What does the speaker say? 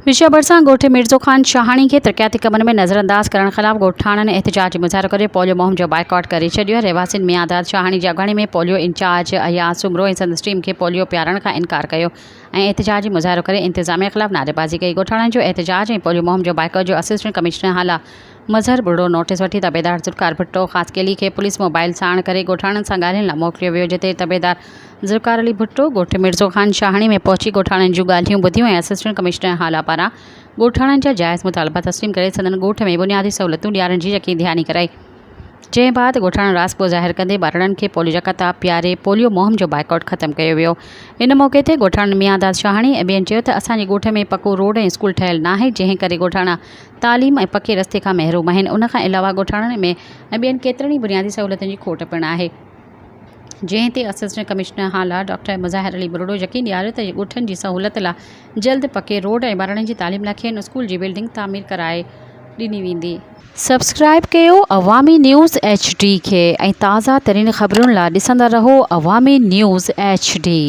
وشيه ڀرسان ڳوٺ مرزو خان شاهاڻي کي ترقياتي ڪمن ۾ نظرانداز ڪرڻ خلاف ڳوٺاڻن احتجاجي مظاهرو ڪري پوليو مهم جو بائيڪاٽ ڪري ڇڏيو. رهواسين ميان داد شاهاڻي جي اڳواڻي ۾ پوليو انچارج اياز سومرو ۽ سندس ٽيم کي پوليو پيارڻ کان انڪار ڪيو ۽ احتجاجي مظاهرو ڪري انتظاميه خلاف نعريبازي ڪئي. ڳوٺاڻن جو احتجاج ۽ پوليو مهم جو بائيڪاٽ جو assistant commissioner Hala Mazhar Buriro notice وٺي تپيدار ذوالفقار ڀٽو خاصخيلي کي پوليس موبائل ساڻ ڪري ڳوٺاڻن سان ڳالهين لاء موڪليو ويو جتي تپيدار ذوالفقار علي ڀٽو ڳوٺ مرزو خان شاهاڻي ۾ پهچي ڳوٺاڻن جون ڳالهيون ٻڌيون ۽ اسسٽنٽ ڪمشنر هالا پاران ڳوٺاڻن جا جائز مطالبا تسليم ڪري سندن ڳوٺ ۾ بنيادي سهولتون ڏيارڻ جي يقين ڌياني ڪرائي. جنهن بعد ڳوٺاڻن راضپو ظاهر ڪندي ٻارڙن کي پوليو جا ڪتا پياري پوليو مهم جو بائيڪاٽ ختم ڪيو ويو. ان موقعي تي ڳوٺاڻن ميان داد شاهاڻي ۽ ٻين چيو ته اسان جي ڳوٺ ۾ پڪو روڊ ۽ اسڪول ٺهيل ناهي جنهن ڪري ڳوٺاڻا تعليم ۽ پڪي رستي کان محروم آهن ان کان علاوه ڳوٺاڻن ۾ ۽ ٻين ڪيترن ئي بنيادي سهولتن جي کوٽ پڻ آهي. جنهن تي assistant commissioner Hala doctor Mazahir Ali Buriro يقين ڏياريو ته ڳوٺن جي سهولت لا جلد پڪي روڊ ۽ ٻارڙن جي تعليم لا کين اسڪول جي بلڊنگ تعمير ڪرائي ڏني ويندي. سبسڪرائب ڪيو عوامي نيوز ايڇ ڊي کي ۽ تازه ترين خبرن لا ڏسندا رهو عوامي نيوز ايڇ ڊي.